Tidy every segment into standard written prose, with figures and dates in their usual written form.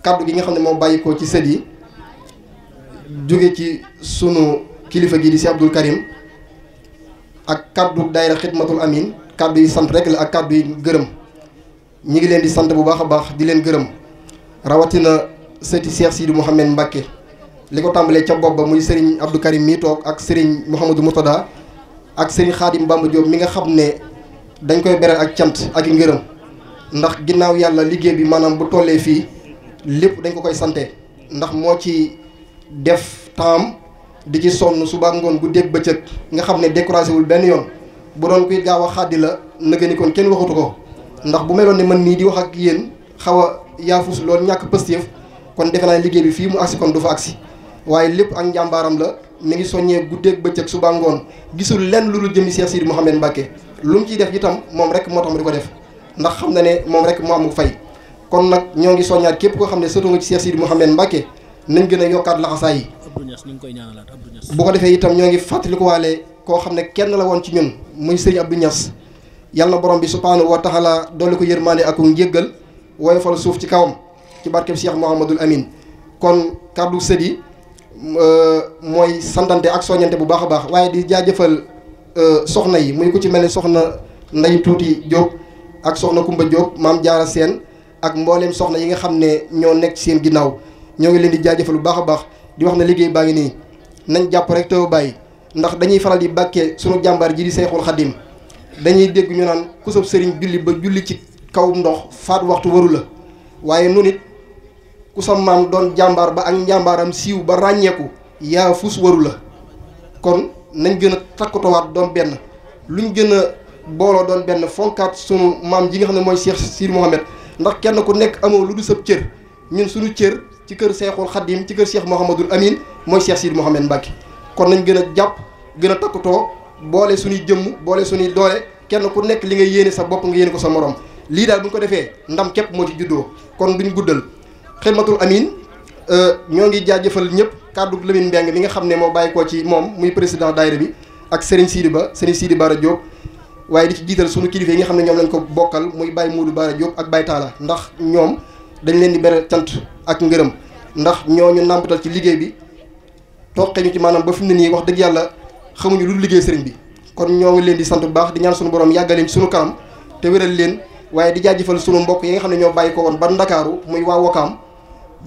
kaddu gi nga xam ne moo bàyyikoo ci sët yi jóge ci sunu kilifa gi di si Abdul Karim ak kaddu daayira xidmatul amin kaddu yi sant rek la ak kaddu yi gërëm ñi ngi leen di sant bu baax a baax di leen gërëm rawatina sëti Cheikh Sidi Mouhamed Mbacke li ko tàmbalee ca bopp ba muy Serigne Abdou Karim mii toog ak Serigne Mouhamadou Moutada ak Serigne Khadim Bamba Diop mi nga xam ne dañ koy beral ak cant ak i ngërëm ndax ginnaaw yàlla liggéey bi maanaam bu tollee fii lépp dañ ko koy sante ndax moo ci def temps di ci sonn suba ngoon bu dégg bëccëg nga xam ne découragé wul benn yoon bu doon kuy gaaw a xàddi la nëgë ni kon kenn waxatu ko ndax bu meloon ne man nii di wax ak yéen xaw a yaafus loolu ñàkk pëstéef kon defe naa liggéey bi fii mu agsi kon du fa agsi waaye lépp ak njàmbaaram la mi ngi soññee guddeeg bëccëg suba ngoon gisul lenn lu dul jëmi Cheikh Sidi Mouhamed Mbacke lu mu ciy def itam moom rek moo tax mu di ko def ndax xam na ne moom rek moo am fay kon nag ñoo ngi soññaat képp koo xam ne sëtu nga ci Cheikh Sidi Mouhamed Mbacke nañ gën a yokkaat laxasaay yi bu ko defee itam ñoo ngi fàttalikuwaale koo xam ne kenn la woon ci ñun muy sëriñ Abdou Niass yàlla na borom bi subhaanahu wa taala doole ko yërmaande ak njéggal woyofal suuf ci kawam ci barkeb Cheikh Mouhamadul Amin kon kàddu sët yi mooy santante ak soññante bu baax a baax waaye di jaajëfal soxna yi muy ku ci mel ne soxna Ndey Tuuti Diop ak soxna Kumba Diop maam Jaara Seen ak mbooleem soxna yi nga xam ne ñoo nekk ci seen ginnaaw ñoo ngi leen di jaajëfal bu baax a baax di wax ne liggéey baa ngi nii nañ jàpp rek te bàyyi ndax dañuy faral di bàkkee sunu jàmbaar ji di Seexul Xadim dañuy dégg ñu naan ku sab sëriñ julli ba julli ci kaw ndox faat waxtu waru la waaye nun it ku sa maam doon jàmbaar ba ak njàmbaaram siiw ba ràññeeku yaa fus waru la kon nañ gën a takkatowaat doon benn luñ gën a booloo doon benn fonkaat sunu maam ji nga xam ne mooy Cheikh Sidi Mouhamed ndax kenn ku nekk amoo lu du sab cër ñun suñu cër ci kër Seexul Xadim ci kër Cheikh Mouhamadul Amin mooy Cheikh Sidi Mouhamed Mbacke kon nañ gën a jàpp gën a takkatoo boole suñuy jëmm boole suñuy doole kenn ku nekk li nga yéene sa bopp nga yéene ko sa morom lii daal bu ñu ko defee ndam képp moo ci juddoo kon duñ guddal xidmatul amin ñoo ngi jaajëfal ñëpp kàddu Lamine Mbeng mi nga xam ne moo bàyyi koo ci moom muy président daayira bi ak Serigne Sidi Bara Diop waaye di ci jiital suñu kilifa yi nga xam ne ñoom lañ ko bokkal muy Baye Moudou Bara Diop ak Baye Talla ndax ñoom dañ leen di beral cant ak ngërëm ndax ñooñu nàmpatal ci liggéey bi toqe ñu ci maanaam ba fi mu ne nii wax dëgg yàlla xamuñu lu liggéey sëriñ bi kon ñoo ngi leen di sant bu baax di ñaan suñu borom yàggaleen ci suñu kanam te wéral leen waaye di jaajëfal suñu mbokk yi nga xam ne ñoo bàyyi ko woon ba Ndakaaru muy waa Wakaam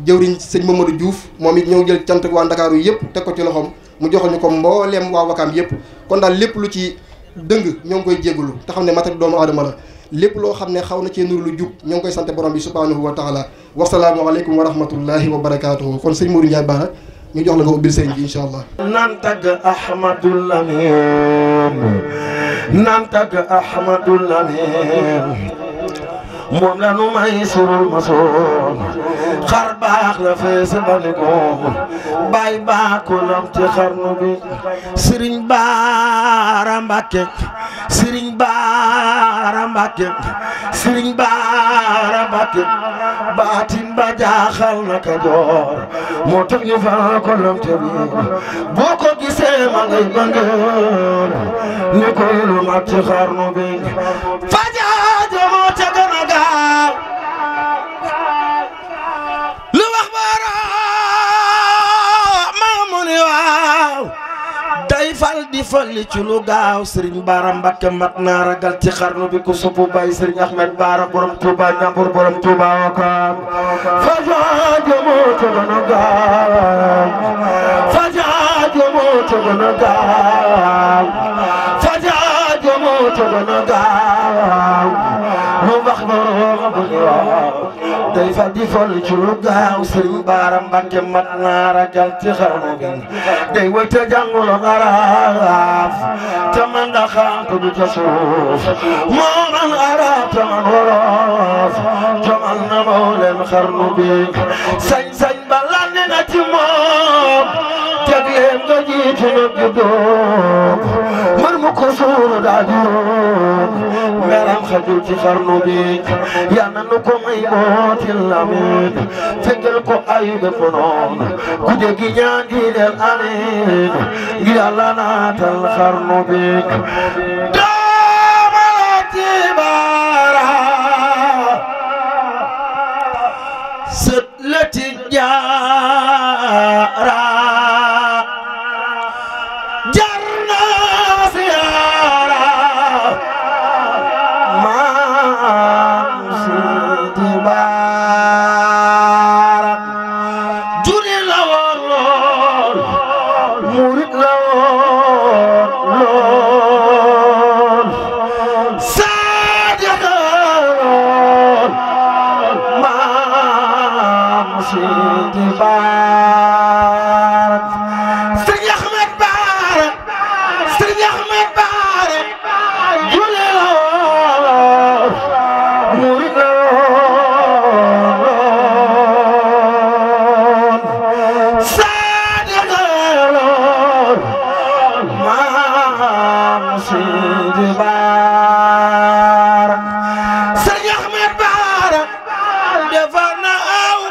jëwriñ sëñ Mamadou Diouf moom it ñoo jël cant ak waa Ndakaaru yëpp teg ko ci loxoom mu joxal ñu ko mbooleem waa Wakaam yëpp kon daal lépp lu ci dëng ñoo ngi koy jégalu te xam ne matal doomu aadama la lépp loo xam ne xaw na cee nuru lu jub ñoo ngi koy sant borom bi subhanahu wa taala wasalaamu aleykum wa rahmatullahi wa barakatuhu kon sëñ Mourou Ndiaye Bara ñu jox la nga ubbil sëriñ bi incha allah. nan tagg Ahmadul Amin nan tagg Ahmadul Amin moom la nu may surul masoon xar baax la fees bandikoom bay baakulam ci xarnu bi Sëriñ Bara Mbàkke Sëriñ Bara Mbàkke Sëriñ Bara Mbàkke baatin ba jaaxal na Kajoor moo tax ñu fa ko lam te bi boo ko gisee ma ngay bangoon ni ko lu mat ci xarnu bi fajaajo moo ca gën a gaaw lu wax bara maa mu ni waaw day fal di falli ci lu gaaw Sëriñ Bara Mbàkke mat naa ragal ci xarnu bi ku suppu bay Sëriñ Ahmed Bara borom Touba Ñambur borom Touba Wakaam fajaajo moo ca gën a gaaw fajaajo moo ca gën a gaaw fajaajo moo ca gën a gaaw lu wax borom bu ñu waaw day fal di falli ci lu gaaw Sëriñ Bara Mbàkke mat naa ragal ci xarnu bi day woy te jàngul araf te man da xam ko du ca suuf moo man araf te man wolof te man na mawlem xarnu bi sañ-sañ ba lanni na ci moom teg leen nga jiitu na juddoom mër mu ko suuru daa juum meram xajul ci xarnu bi yal na nu ko may mootil amiin fekkal ko ay bépp noon ku dégg ñaan gi del amiin ngir Yàlla naatal xarnu bi doomalati baara sët lati jaara jarna siyaara maam Sidi Baara julli la woon lool murit la woon lool saadiq la woon maam Sidi Baara Sëriñ Ahmed Baara Sëriñ Ahmed Baara julli la woon murit la woon saadiq la woon maam Sidi Baara Sëriñ Ahmed Baara defar na aw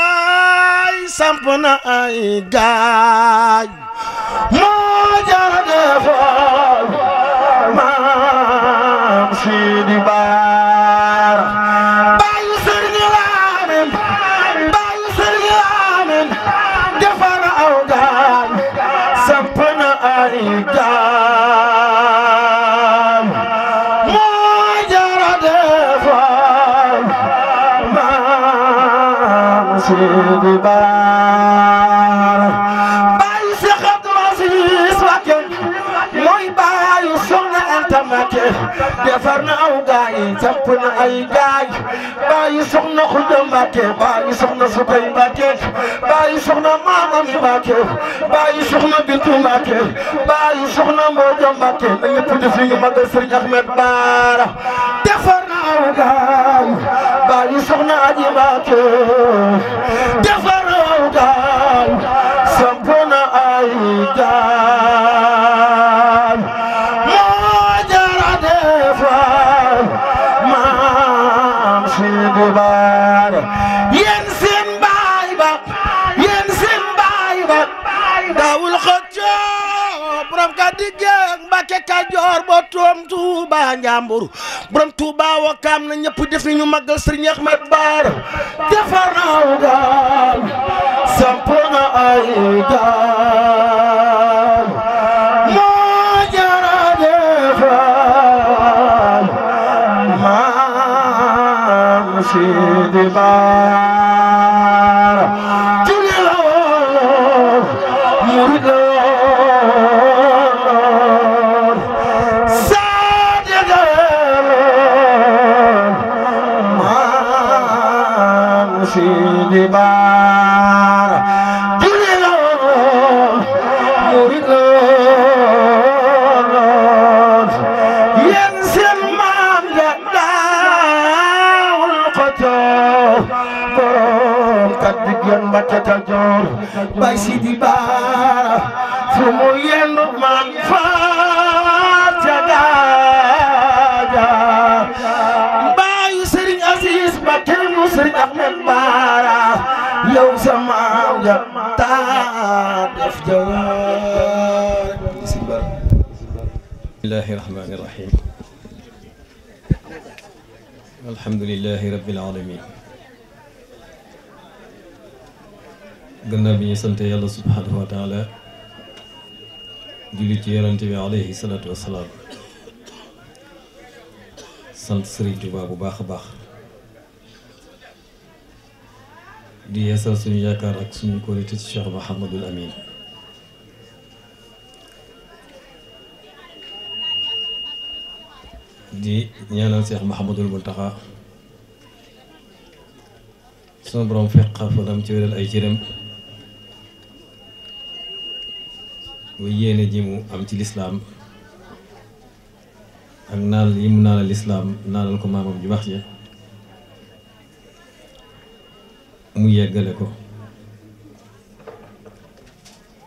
gaay samp na ay gaay moo jara defar maam Sidi Baara baayu Sëriñ Lamin baayu Sëriñ Lamin defar na aw gaay samp na ay gaay moo jara defar maam Sidi Baara baayu Seex Abdul Asiis Mbakke mooy baayu Soxna Anta Mbakke defar na aw gaay samp na ay gaay baayu Soxna Xuja Mbakke baayu Soxna Sukay Mbakke baayu Soxna Maamam Mbakke baayu Soxna Bintu Mbakke baayu Soxna Mbooja Mbakke na ñëpp def li ñu magal Sëriñ Ahmed Baara defar na aw gaay baayu Soxna Aji Mbakke defar na aw gaay samp na ay gaay moo jara defar maam Sidi Baara yéen seen baay ba daawul xëccoo borom ka diggeek Mbàkke Kajoor ba toom Tuuba Njàmbur borom Tuuba Wakaam na ñëpp def ni ñu màggal Sëriñ Ahmed Baara defar na aw gaay samp na ay gaay moo jara defar maam Sidi Baara julli la woon murit la woon saadiq la woon maam Sidi Baara julli la woon murit la woon yéen seen maam ja daawul xëccoo borom kat diggéen Mbàkke Kajoor Baay Sidi Baara fu mu yendu man faat ca daaja baayu Sëriñ Asiis Mbakke mu Sëriñ Ahmed Baara yow sa maam ja taa def jawaar bismillahi rahmani rahim alhamdulillahi rabbil alamin gannaaw bi ñu sant yàlla subhanahu wa taala julli ci yonent bi alayhi salaatu wassalaam sant Sëriñ Tuubaa bu baax a baax di yeesal suñu yaakaar ak suñu kóolute ci Cheikh Mouhamadul Amin di ñaanal Cheikh Mouhamadul Muntaxa sunu borom fekk xafanam ci wéral ay cëram bu yéene ji mu am ci lislaam ak naal yi mu naalal lislaam naalal ko maamam ju baax ja mu yeggale ko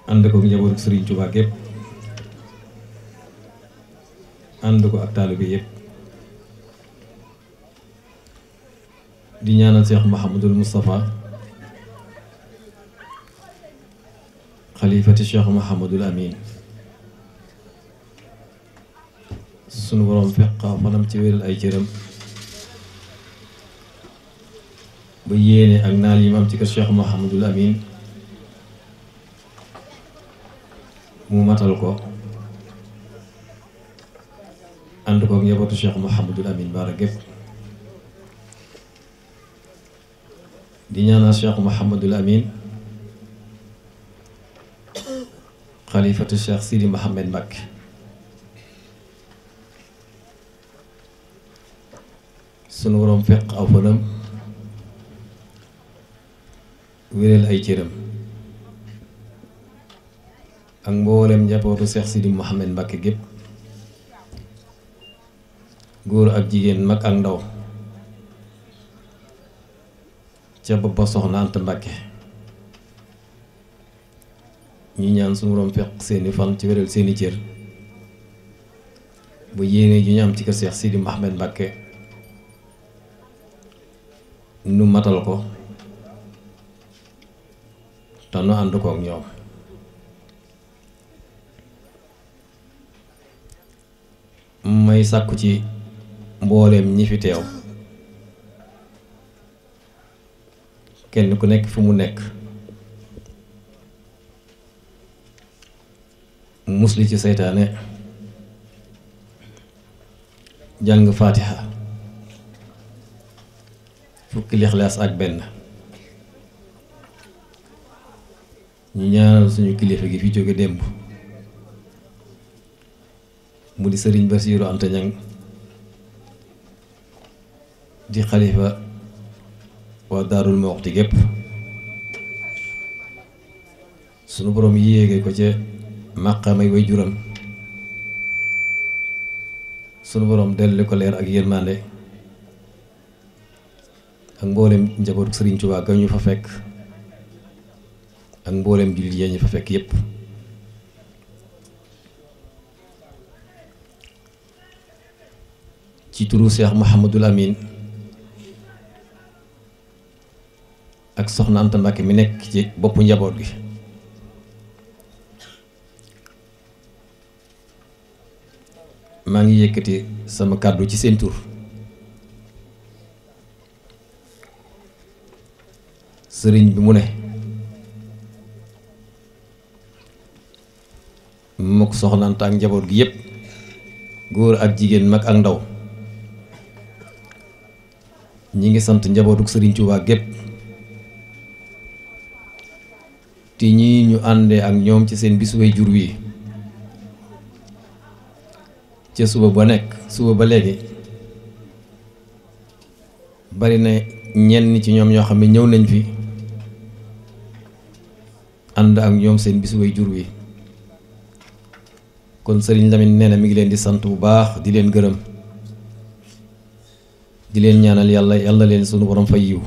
ànd ko njabootu Sëriñ Tuubaa gépp ànd ko ak taalibe yépp di ñaanal Cheikh Mouhamadul Moustapha xalifati Cheikh Mouhamadul Amin sunu borom feqa fanam ci wéral ay cëram ba yéene ak naal yi mu am ci kër Cheikh Mouhamadul Amin mu matal ko ànd ko ak njabootu Cheikh Mouhamadul Amin Bara gépp di ñaanal Cheikh Mouhamadul Amin xalifatu Cheikh Sidi Mohamed Mbacké sunu borom fekk aw fanam wéral ay cëram ak mboolem njabootu Cheikh Sidi Mohamed Mbacké gépp góor ak jigéen mag ak ndaw ca bopp ba soxna Anta Mbacké ñu ñaan suñu borom fekk seeni fan ci wéral seeni cër bu yéene ju ñu am ci kër Cheikh Sidi Mohamed Mbacké nu matal ko te nu ànd ko ak ñoom may sàkku ci mbooleem ñi fi teew kenn ku nekk fu mu nekk musli ci seytaane jàng faatiha fukki lixlaas ak benn ñu ñaanal suñu kilifa gi fi jóge démb mu di sëriñ Basiiru Anta Ñaŋ di xalifa waa Daarul Muxti gépp sunu boroom yéege ko ca màqaamay way juram sunu boroom dellu ko leer ak yërmande ak mboolem njabootu Sëriñ Tuubaa ga ñu fa fekk ak mboolem jullit yi ñu fa fekk yépp ci turu Cheikh Mouhamadul Amin ak soxna Anta Mbacké mi nekk ci boppu njaboot gi maa ngi yëkkati sama kàddu ci seen tur sëriñ bi mu ne mook soxna Anta ak njaboot gi yépp góor ak jigéen mag ak ndaw ñi ngi sant njabootuk Sëriñ Tuubaa gépp te ñii ñu àndee ak ñoom ci seen bisu way jur wi ca suba ba léegi bari na ñenn ci ñoom ñoo xam ne ñëw nañ fi ànd ak ñoom seen bisu way jur wi kon Sëriñ Lamine nee na mi ngi leen di sant bu baax di leen gërëm di leen ñaanal yàlla leen sunu borom fay yiw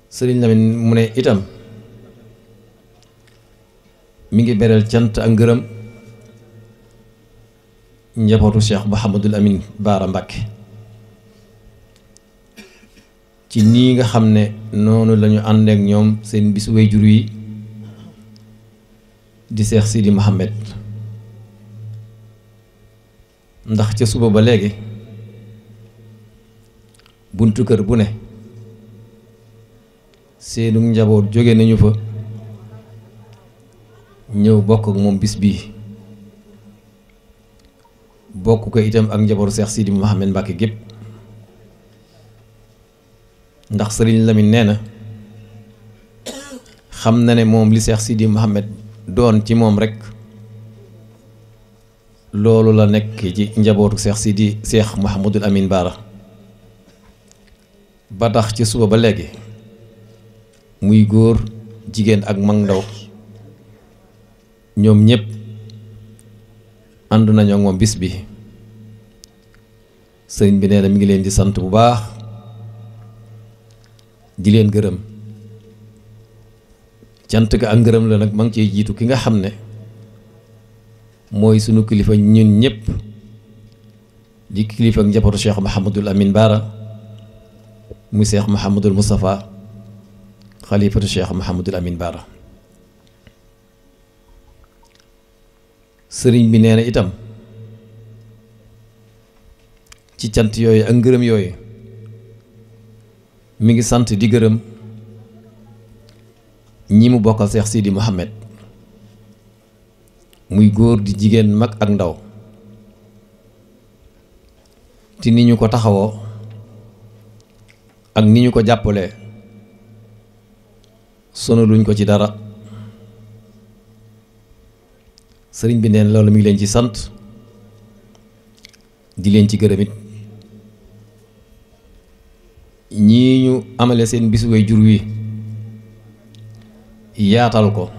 Sëriñ Lamine mu ne itam mi ngi beral cant ak ngërëm njabootu Cheikh Mouhamadul Amin Bara Mbacké ci nii nga xam ne noonu lañu ànd ak ñoom seen bisu way jur yi di Cheikh Sidi Mohamed ndax ca suba ba léegi buntu kër bu ne seenu njaboot jóge nañu fa ñëw bokk ak moom bis bii bokk ko itam ak njabootu Cheikh Sidi Mohamed Mbacké gépp ndax Sëriñ Lamine nee na xam na ne moom li Cheikh Sidi Mohamed doon ci moom rek loolu la nekk ci njabootu Cheikh Mouhamadul Amin Bara ba tax ci suba ba léegi muy góor jigéen ak mag ndaw ñoom ñépp ànd nañu ak moom bis bi sëriñ bi nee na mi ngi leen di sant bu baax di leen gërëm cant ga ak ngërëm la nag ma ngi ciy jiitu ki nga xam ne mooy sunu kilifa ñun ñëpp di kilifa ak njabootu Cheikh Mouhamadul Amin Baara muy Cheikh Mouhamadul Moustapha xalifatu Cheikh Mouhamadul Amin Baara. sëriñ bi nee na itam ci cant yooyu ak ngërëm yooyu mi ngi sant di gërëm ñi mu bokkal Cheikh Sidi Mouhamed muy góor di jigéen mag ak ndaw ti ni ñu ko taxawoo ak ni ñu ko jàppalee sonaluñ ko ci dara. sëriñ bi neen loolu mi ngi leen ci sant di leen ci gërëm it ñii ñu amale seen bisu way jur wi yaatal ko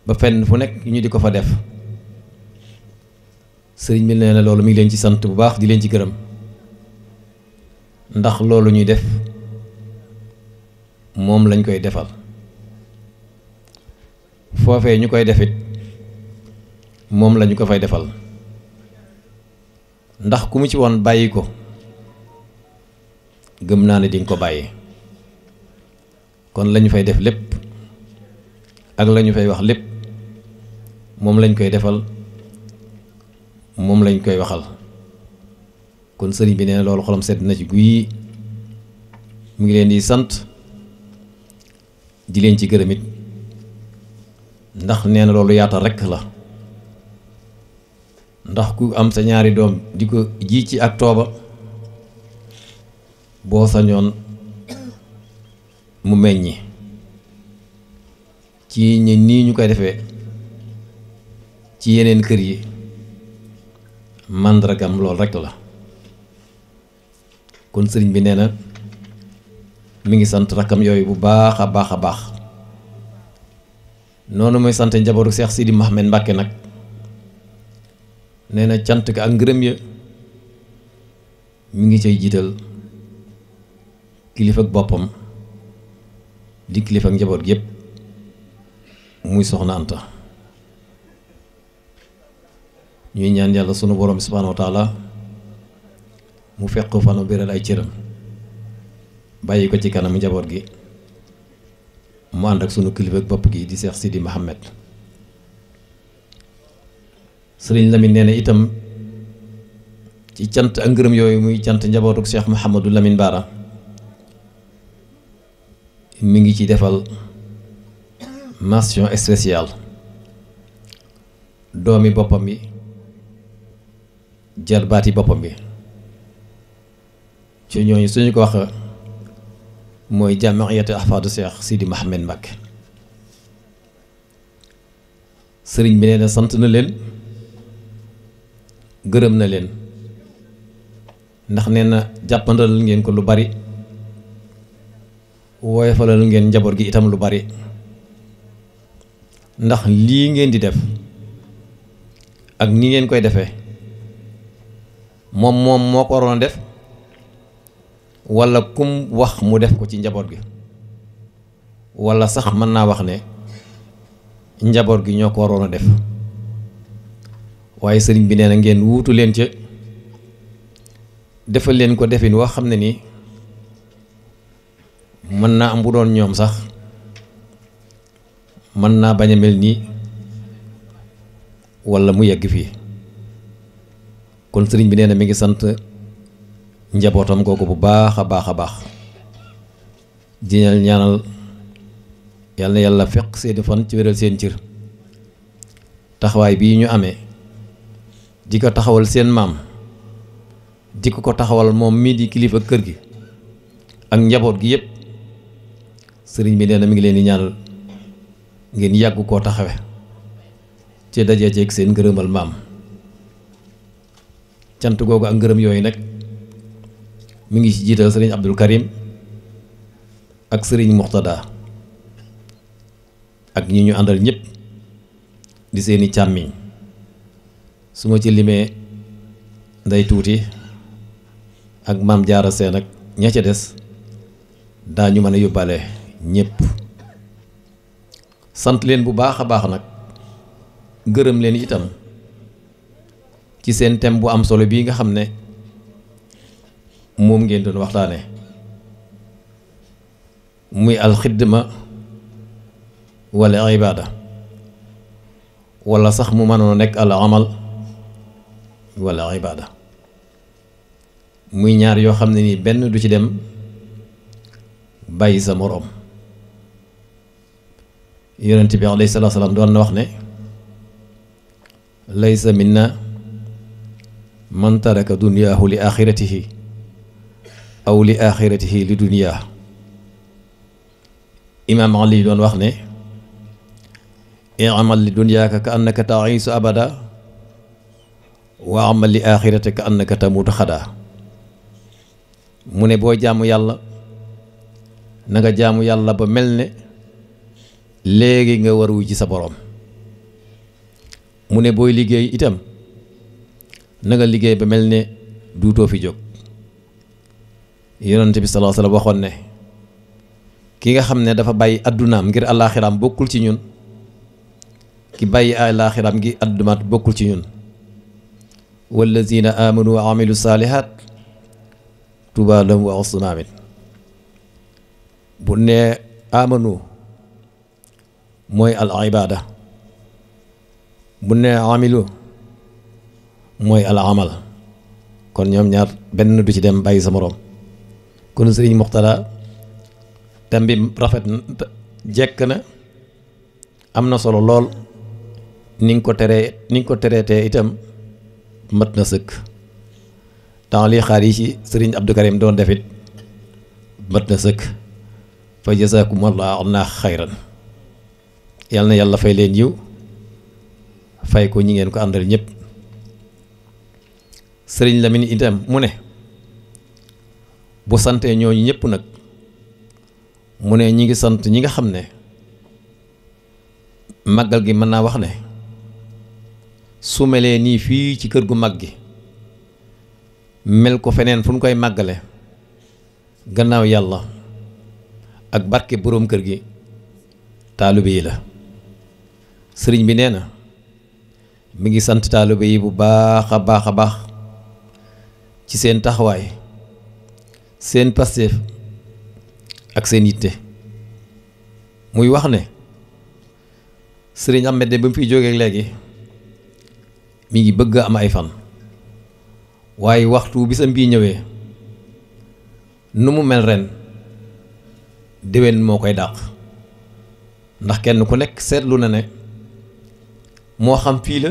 ba fenn fu nekk ñu di ko fa def sëriñ bi nee na loolu mi ngi leen ci sant bu baax di leen ci gërëm ndax loolu ñuy def moom lañ koy defal foofee ñu koy defit moom lañu ko fay defal ndax ku mu ci woon bàyyi ko gëm naa ne dinga ko bàyyi kon lañu fay def lépp ak lañu fay wax lépp moom lañ koy defal moom lañ koy waxal kon sëriñ bi nee na loolu xolam sedd na ci guy mu ngi leen di sant di leen ci gërëm it ndax nee na loolu yaatal rekk la ndax ku am sa ñaari doom di ko ji ci ak tooba boo sañoon mu meññi ci ñi nii ñu koy defee ci yeneen kër yi màndargam loolu rekk la kon sëriñ bi nee na mi ngi sant rakkam yooyu bu baax a baax a baax noonu mooy sant njabootu Cheikh Sidi Mouhamed Mbacke nag nee na cant ka ak ngërëm ya mi ngi cay jiital kilifa ak boppam di kilifa ak njaboot gi yépp muy soxna Anta ñuy ñaan yàlla sunu borom subhaanahu wa taala mu fekk fanu biral ay cëram bàyyi ko ci kanam njaboot gi mu ànd ak sunu kilifa ak bopp gi di Cheikh Sidi Mouhamed sëriñ Lamine nee na itam ci cant ak ngërëm yooyu muy cant njabootuk Cheikh Mouhamadou Lamine Bara mi ngi ci defal mention spéciale doomi boppam bi jarbaati boppam bi ci ñooñu suñu ko wax mooy jamiiyatu ahfaadu Cheikh Sidi Mouhamed Mbacke sëriñ bi nee na sant na leen gërëm na leen ndax nee na jàppandal ngeen ko lu bari woyofalal ngeen njaboot gi itam lu bari ndax lii ngeen di def ak ni ngeen koy defee moom moo ko waroon a def walla kum wax mu def ko ci njaboot gi walla sax mën naa wax ne njaboot gi ñoo ko waroon a def waaye sëriñ bi nee na ngeen wuutu leen ca defal leen ko defin woo xam ne ni mën naa am bu doon ñoom sax mën naa bañ a mel nii walla mu yegg fii kon sëriñ bi nee na mi ngi sant njabootam googu bu baax a baax a baax di ñaanal yal na yàlla fekk seeni fan ci wéral seen cër taxawaay bii ñu amee di ko taxawal seen maam di ko taxawal moom mii di kilifa kër gi ak njaboot gi yépp sëriñ bi nee na mi ngi leen di ñaanal ngeen yàgg koo taxawe ci dajee ceeg seen ngërëmal maam cant googu ak ngërëm yooyu nag mi ngi ci jiital sëriñ Abdul Karim ak sëriñ Muxtada ak ñi ñu àndal ñëpp di seeni càmmiñ su ma ci limee nday tuuti ak maam jaara seen ak ña ca des daañu mën a yóbbaale ñëpp sant leen bu baax a baax nag gërëm leen itam ci seen thème bu am solo bii nga xam ne moom ngeen doon waxtaane muy alxidma wala ibaada wala sax mu mënoon nekk al amal wala ibaada muy ñaar yoo xam ne nii benn du ci dem bàyyi sa moroom. yonent bi alayhi salaatu salaam doon na wax ne laysa minna man taraka dunyaahu li axiratihi aw li axiratihi li dunyaa. imaam Ali doon wax ne i'mal li dunyaaka ka annaka ta'iisu abada wa amal li axiratika ka annaka tamuutu xadaa. mu ne boo jaamu yàlla na nga jaamu yàlla ba mel ne léegi nga war wu ci sa boroom. mu ne booy liggéey itam na nga liggéey ba mel ne duutoo fi jóg. yonent bi sallallahu alayhi wa sallam waxoon ne ki nga xam ne dafa bàyyi addunaam ngir àllaaxiraam bokkul ci ñun, ki bàyyi àllaaxiraam ngir addunaam bokkul ci ñun. wallazina amanu wa amilu saalihaat tuuba lahum wa husnu maab. bu ne amanu mooy al ibaada, bu ne amilu mooy al amal, kon ñoom ñaar benn du ci dem bàyyi sa moroom. kon sëriñ Muxtada tam bi rafet na jekk na am na solo lool, ni nga ko tereetee itam mat na sëkk. temps lii xaar yi ci sëriñ Abdou Karim doon defit mat na sëkk. fa jazakumullahu anna xayran. yal na yàlla fay leen yiw, fay ko ñi ngeen ko àndal ñëpp. sëriñ Lamine itam mu ne bu santee ñooñu ñëpp nag mu ne ñi ngi sant ñi nga xam ne màggal gi mën naa wax ne su melee nii fii ci kër gu mag gi mel ko feneen fu ñu koy màggale gannaaw yàlla ak barke boroom kër gi taalibe yi la. sëriñ bi nee na mi ngi sant taalibe yi bu baax a baax a baax ci seen taxawaay, seen pasteef ak seen yitte. muy wax ne sëriñ Ahmed de ba mu fiy jógee léegi mi ngi bëgg am ay fan, waaye waxtu bisam bii ñëwee nu mu mel ren déwén moo koy dàq. ndax kenn ku nekk seetlu na ne moo xam fii la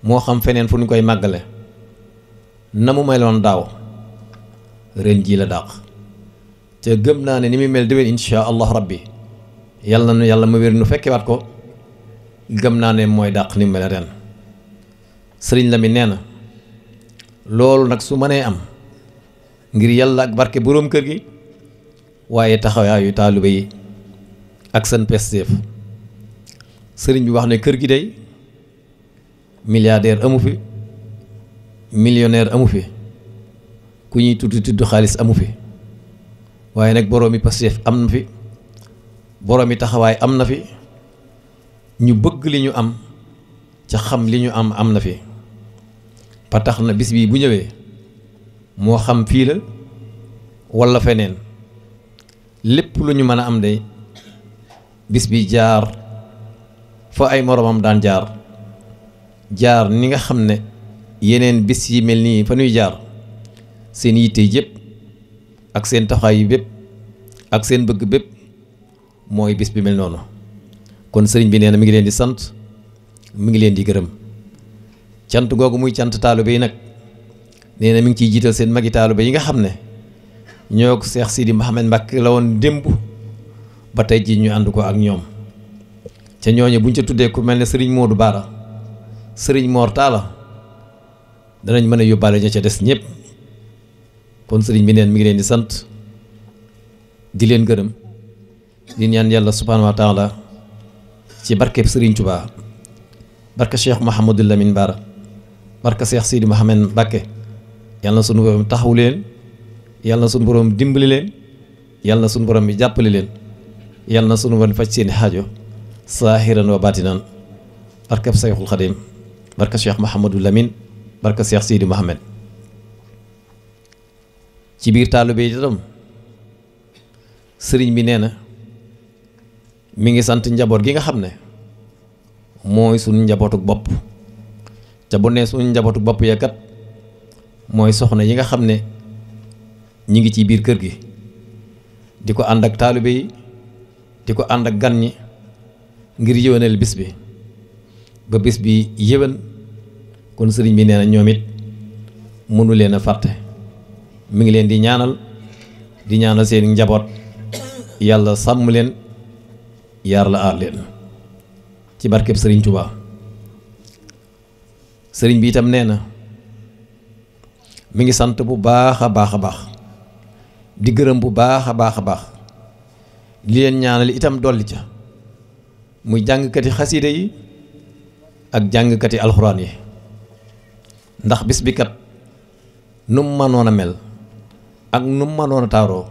moo xam feneen fu ñu koy màggale na mu meloon daaw ren jii la dàq. te gëm naa ne ni muy mel déwén insha allah rabbi yàlla na yàlla ma wér nu fekkewaat ko, gëm naa ne mooy dàq ni mu mel ren. sëriñ la mi nee na loolu nag su mënee am ngir yàlla ak barke boroom kër gi, waaye taxawaayu taalibe yi ak seen pesteef. sëriñ bi wax ne kër gi day milliardaire amu fi, millionnaire amu fi, ku ñuy tudd xaalis amu fi, waaye nag boroomi pesteef am na fi, boroomi taxawaay am na fi, ñu bëgg li ñu am ca xam li ñu am na fi. ba tax na bis bii bu ñëwee moo xam fii la walla feneen lépp lu ñu mën a am day bis bi jaar fa ay moroomam daan jaar ni nga xam ne yeneen bis yi mel nii fa ñuy jaar, seen yitte yëpp ak seen taxawaay yi bépp ak seen bëgg bépp mooy bis bi mel noonu. kon sëriñ bi nee na mi ngi leen di sant, mi ngi leen di gërëm. cant googu muy cant taalibe yi nag nee na mi ngi ciy jiital seen magi taalibe yi nga xam ne ñoo ko Seex Sidi Mouhamed Mbacke la woon démb ba tey jii ñu ànd ko ak ñoom. ca ñooñu buñ ca tuddee ku mel ne sëriñ Modou Bara, sëriñ Mor Talla, danañ mën a yóbbaale ña ca des ñëpp. kon sëriñ bi neen mi ngi leen di sant di leen gërëm di ñaan yàlla subhaanahu wa taala ci barkeb sëriñ Touba, barke Cheikh Mouhamadou Lamine Bara, barke Cheikh Sidi Mouhamed Mbacke, yàlla na sunu borom taxawu leen, yàlla na sunu borom dimbali leen, yàlla na sunu borom bi jàppale leen, yàlla na sunu borom faj seeni xaajo saahiran wa baatinan barkab Seyxul Xadim barka Cheikh Mahamadou Lamine barka Cheikh Sidi Mohamed ci biir taalibe yi itam sëriñ bi nee na mi ngi sant njaboot gi nga xam ne mooy suñu njabootuk bopp ca bu ne suñu njabootuk bopp ya kat mooy soxna yi nga xam ne ñi ngi ci biir kër gi di ko ànd ak taalibe yi di ko ànd ak gan ñi ngir yéwénal bis bi ba bis bi yéwén kon sëriñ bi nee na ñoom it mënu leen a fàtte mi ngi leen di ñaanal seen njaboot yàlla sàmm leen yaar la aar leen ci barkeb sëriñ Tuubaa sëriñ bi itam nee na mi ngi sant bu baax a baax a baax di gërëm bu baax a baax a baax li leen ñaanal itam dolli ca muy jàngkati xasiida yi ak jàngkati alxuraan yi ndax bis bi kat nu mu mënoon a mel ak nu mu mënoon a taaroo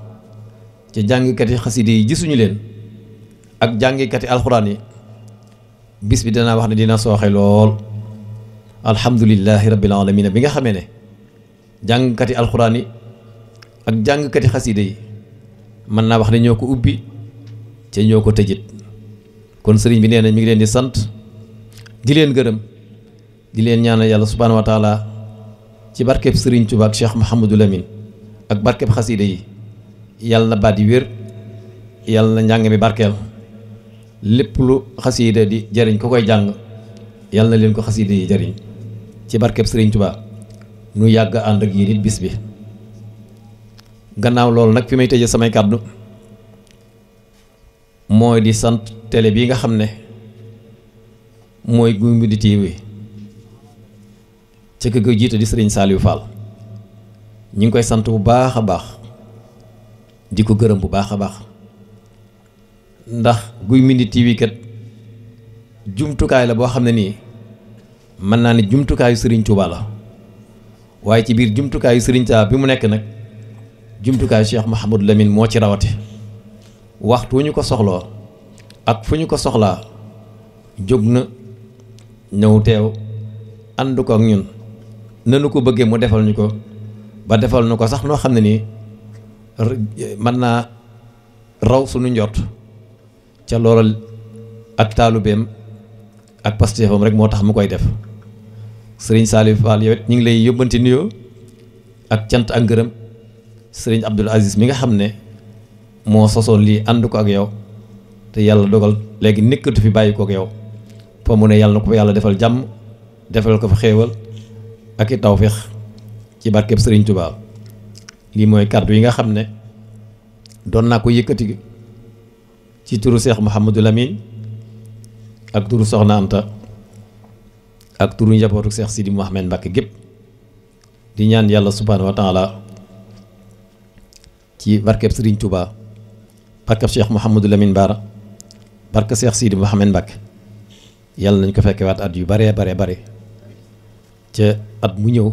ci jàngkati xasiida yi gisuñu leen ak jàngkati alxuraan yi bis bi danaa wax ne dina sooxe lool alhamdulillahi rabbil alamin bi nga xamee ne jàngkati alxuraan yi ak jàngkati xasiida yi mën naa wax ne ñoo ko ubbi ca ñoo ko tëjit kon sëriñ bi nee na mi ngi leen di sant di leen gërëm di leen ñaanal yàlla subhaanahu wa taala ci barkeb sëriñ Tuubaa ak Cheikh Mouhamadou Lamine ak barkeb xasiida yi yàlla na baat yi wér yàlla na njàng mi barkeel lépp lu xasiida di jariñ ko koy jàng yàlla na leen ko xasiida yi jariñ ci barkeb sëriñ Tuubaa nu yàgg ànd ak yéen it bis bi gannaaw loolu nag fi may tëjee samay kàddu mooy di sant télé bii nga xam ne mooy Gouy Mbinde TV ca ko jiite di sëriñ Saliou Fall ñu ngi koy sant bu baax a baax di ko gërëm bu baax a baax ndax Gouy Mbinde TV kat jumtukaay la boo xam ne nii mën naa ne jumtukaayu sëriñ Touba la waaye ci biir jumtukaayu sëriñ Touba bi mu nekk nag jumtukaayu Cheikh Mouhamadou Lamine moo ci rawati waxtu wu ñu ko soxloo ak fu ñu ko soxlaa jóg na ñëw teew ànd ko ak ñun nanu ko bëggee mu defal ñu ko ba defal ñu ko sax noo xam ne nii mën naa raw suñu njort ca loolu ak taalubeem ak pastéefam rek moo tax mu koy def sëriñ Saliou Fall yow it ñu ngi lay yóbbanti nuyoo ak cant ak ngërëm sëriñ Abdoul Aziz mi nga xam ne moo sosoon lii ànd ko ak yow te yàlla dogal léegi nekkatu fi bàyyi ko ak yow fa mu ne yàlla na ko yàlla defal jàmm defal ko fa xéewal ak i tawféex ci barkeb sëriñ Touba lii mooy kàddu yi nga xam ne doon naa ko yëkkati ci turu Cheikh Mouhamadou Lamine ak turu Soxna Anta ak turu njabootu Cheikh Sidi Mouhamed Mbacke gépp di ñaan yàlla subhaanahu wa taala ci barkeb sëriñ Touba barkeb Cheikh Mouhamadou Lamine Bara barke Cheikh Sidi Mouhamed Mbacke yàlla nañ ko fekkewaat at yu bare bare bare ca at mu ñëw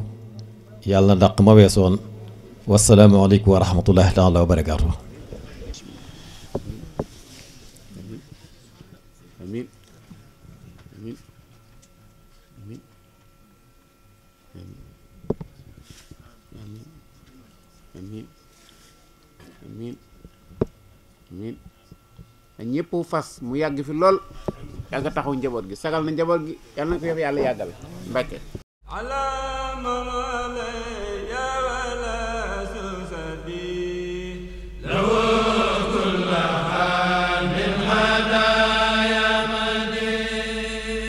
yàlla na dàq ma weesoon wasalaamu aleykum wa rahmatullahi taala wa barakaatu. amiin amiin amiin amiin amiin amiin ñëpp fas mu yàgg fi lool yàgg taxaw njaboot gi sagal na njaboot gi yàlla na ko yàlla yàggal Mbàkke